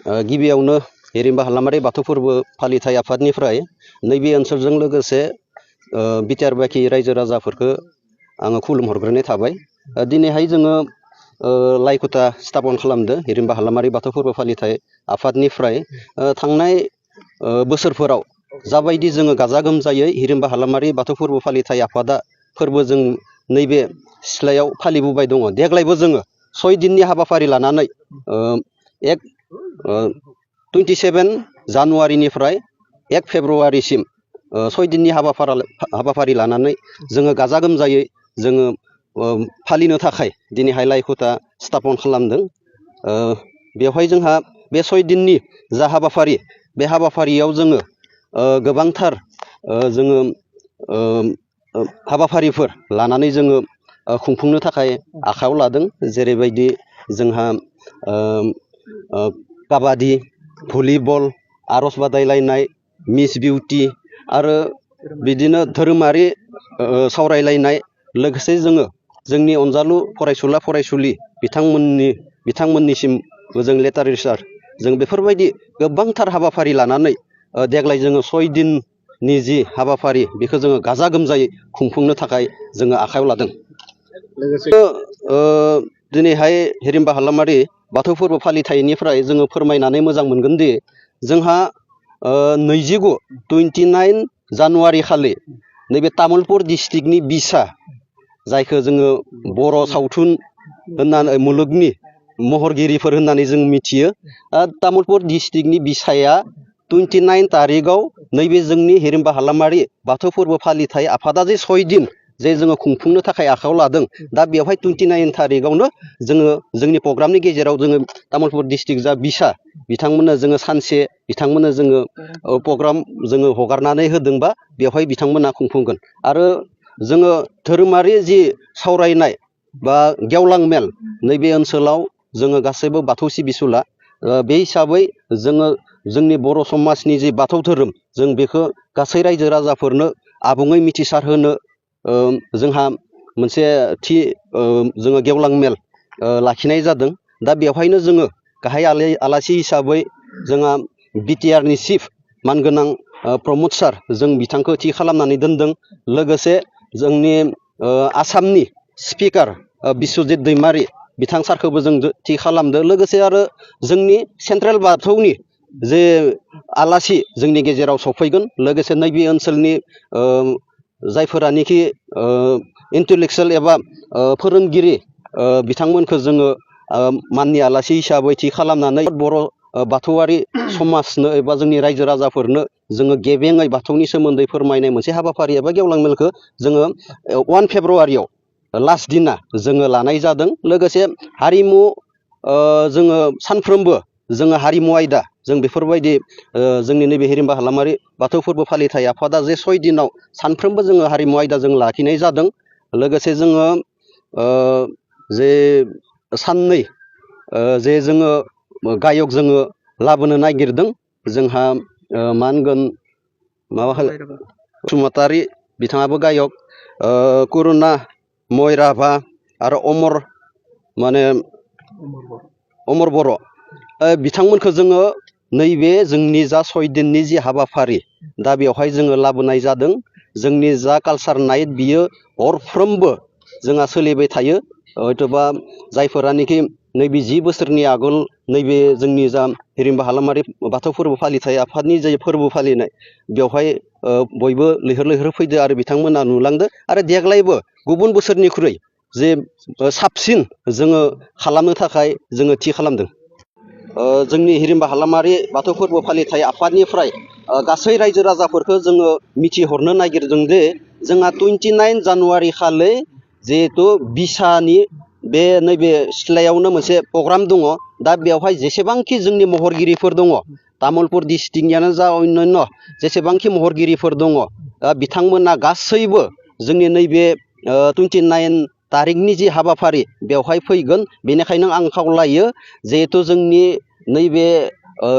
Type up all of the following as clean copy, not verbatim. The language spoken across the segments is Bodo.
गिबियावनो हिरिमबा हालामारि बाथौ फोरबो फालिथाय आफादनिफ्राय नैबे ओनसोलजों लोगोसे बिटिआर बाखि रायजो राजाफोरखौ आङो खुलुमहरग्रोनाय थाबाय। दिनैहाय जोङो लाइखुथा स्थापन खालामदो हिरिमबा हालामारि बाथौ फोरबो फालिथाय आफादनिफ्राय थांनाय बोसोरफोराव जाबायदि जोङो गाजा गोमजायै हिरिमबा हालामारि बाथौ फोरबो फालिथाय आफादा फोरबो जों नैबे सिथ्लायाव फालिबोबाय दङ। देग्लायबो जोङो 6 दिननि हाबाफारि लानानै 27 जानुवारिनिफ्राय 1 फेब्रुवारिसिम 6 दिननि हाबाफारि लानानै जोङो गाजा गोमजायै जोङो फालिनो थाखाय दिनैहाय लाइखुथा स्थापन खालामदों। बेवहाय जोंहा बे 6 दिननि जा हाबाफारि बे हाबाफारियाव जोङो गोबांथार जोङो हाबाफारिफोर लानानै जोङो खुंफुंनो थाखाय आखायाव लादों। जेरैबायदि जोंहा काबादि, भलिबल, आरज बादायलायनाय, मिस बिउटि आरो बिदिनो धोरोमारि सावरायलायनाय, लोगोसे जोङो जोंनि अनजालु फरायसुला फरायसुलि बिथांमोननिसिम जों लेटार रिसार्च जों बेफोरबायदि गोबांथार हाबाफारि लानानै देग्लाय जोङो 6 दिननि जि हाबाफारि बेखौ जोङो गाजा गोमजायै खुंफुंनो थाखाय जोङो आखायाव लादों। दिनैहाय हिरिमबा हालामारि बाथौ फोरबो फालिथायनिफ्राय जोङो फोरमायनानै मोजां मोनगोन दि जोंहा 29 जानुवारि खालि नैबे तामुलपुर डिस्ट्रिक्टनि बिसा, जायखौ जोङो बर' सावथुन होननानै मुलुगनि महरगिरिफोर होननानै जों मिथियो, तामुलपुर डिस्ट्रिक्टनि बिसाया 29 तारिखआव नैबे जोंनि हिरिमबा हालामारि बाथौ फोरबो फालिथाय आफादा जे 6 दिन जे जोङो खुंफुंनो थाखाय आखायाव लादों, दा बेवहाय 29 तारिखआवनो जोङो जोंनि प्रग्रामनि गेजेराव जोङो तामुलपुर डिस्ट्रिक्ट जा बिसा बिथांमोननो जोङो सानसे बिथांमोननो जोङो प्रग्राम जोङो हगारनानै होदोंबा बेवहाय बिथांमोना खुंफुंगोन। आरो जोङो धोरोमारि जि सावरायनाय बा गेवलां मेल नैबे ओनसोलाव जोङो गासैबो बाथौ सिबिसुला, बे हिसाबै जोङो जोंनि बर' समाजनि जि बाथौ धोरोम जों बेखौ गासै रायजो राजाफोरनो आबुङै मिथिसार होनो जोंहा मोनसे थि जोङो गेवलां मेल लाखिनाय जादों। दा बेवहायनो जोङो गाहाय आलासि हिसाबै जोंहा बिटिआरनि चिफ मानगोनां प्रमद सार जों बिथांखौ थि खालामनानै दोनदों। लोगोसे जोंनि आसामनि स्पिकार बिस्वजित दैमारि बिथां सारखौबो जों थि खालामदों। लोगोसे आरो जोंनि सेन्ट्रेल बाथौनि जे आलासि जोंनि गेजेराव सफैगोन, लोगोसे नैबे ओनसोलनि जायफोरानोखि इन्टेलेक्सुयेल एबा फोरोंगिरि बिथांमोनखौ जोङो माननि आलासि हिसाबै थि खालामनानै बर' बाथौआरि समाजनो एबा जोंनि रायजो राजाफोरनो जोङो गेबेङै बाथौनि सोमोन्दै फोरमायनाय मोनसे हाबाफारि एबा गेवलां मेलखौ जोङो 1 फेब्रुवारियाव लास्ट दिना जोङो लानाय जादों। लोगोसे हारिमु जोङो सानफ्रोमबो जोङो हारिमु आयदा जों बेफोरबायदि जोंनि नैबे हिरिमबा हालामारि बाथौ फोरबो फालिथाय आफादा जे 6 दिनाव सानफ्रोमबो जोङो हारिमु आयदा जों लाखिनाय जादों। लोगोसे जोङो जे साननै जे जोङो गायक जोङो लाबोनो नागिरदों, जोंहा मा होनगोन बसुमतारी बिथाङाबो गायक, करुना मयराभा आरो अमर बर' बिथांमोनखौ जोङो नैबे जोंनि जा 6 दिननि जि हाबाफारि दा बेवहाय जोङो लाबोनाय जादों। जोंनि जा कालचार नाइट बियो हरफ्रोमबो जोंहा सोलिबाय थायो। हयथ'बा जायफोरानोखि नैबे 10 बोसोरनि आगोल नैबे जोंनि जा हिरिमबा हालामारि बाथौ फोरबो फालिथाय आफादनि जे फोरबो फालिनाय बेवहाय बयबो लैहोर लैहोर फैदो आरो बिथांमोना नुलांदो। आरो देग्लायबो गुबुन बोसोरनिख्रुइ जे साबसिन जोङो खालामनो थाखाय जोङो थि खालामदों। जोंनि हिरिमबा हालामारि बाथौ फोरबो फालिथाय आफादनिफ्राय गासै रायजो राजाफोरखौ जोङो मिथिहरनो नागिरदों जे जोंहा 29 जानुवारि खालि जिहेथु बिसानि बे नैबे सिथ्लायावनो मोनसे प्रग्राम दङ। दा बेवहाय जेसेबांखि जोंनि महरगिरिफोर दङ, तामुलपुर डिस्ट्रिक्टनियानो जा अन्यान्य जेसेबांखि महरगिरिफोर दङ, बिथांमोना गासैबो जोंनि नैबे 29 तारिखनि जि हाबाफारि बेवहाय फैगोन। बेनिखायनो आं खावलायो जिहेथु जोंनि नैबे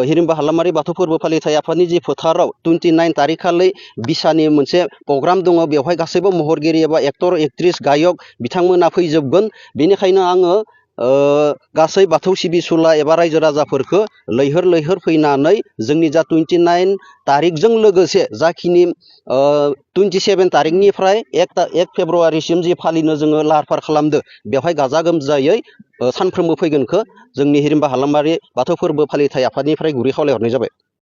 हिरिमबा हालामारि बाथौ फोरबो फालिथाय आफादनि जि फोथाराव 29 तारिख खालि बिसानि मोनसे प्रग्राम दङ, बेवहाय गासैबो महरगिरि एबा एक्टर एक्ट्रिस गायक बिथांमोना फैजोबगोन। बेनिखायनो आङो गासै बाथौ सिबिसुला एबा रायजो राजाफोरखौ लैहोर लैहोर फैनानै जोंनि जा 29 तारिखजों लोगोसे जाखिनि 27 तारिखनिफ्राय 1 फेब्रुवारिसिम जि फालिनो जोङो लाहार फाहार खालामदो बेवहाय गाजा गोमजायै सानफ्रोमबो फैगोनखौ जोंनि हिरिम्बा हालामारि बाथौ फोरबो फालिथाय आफादनिफ्राय गुरै खावलायहरनाय जाबाय।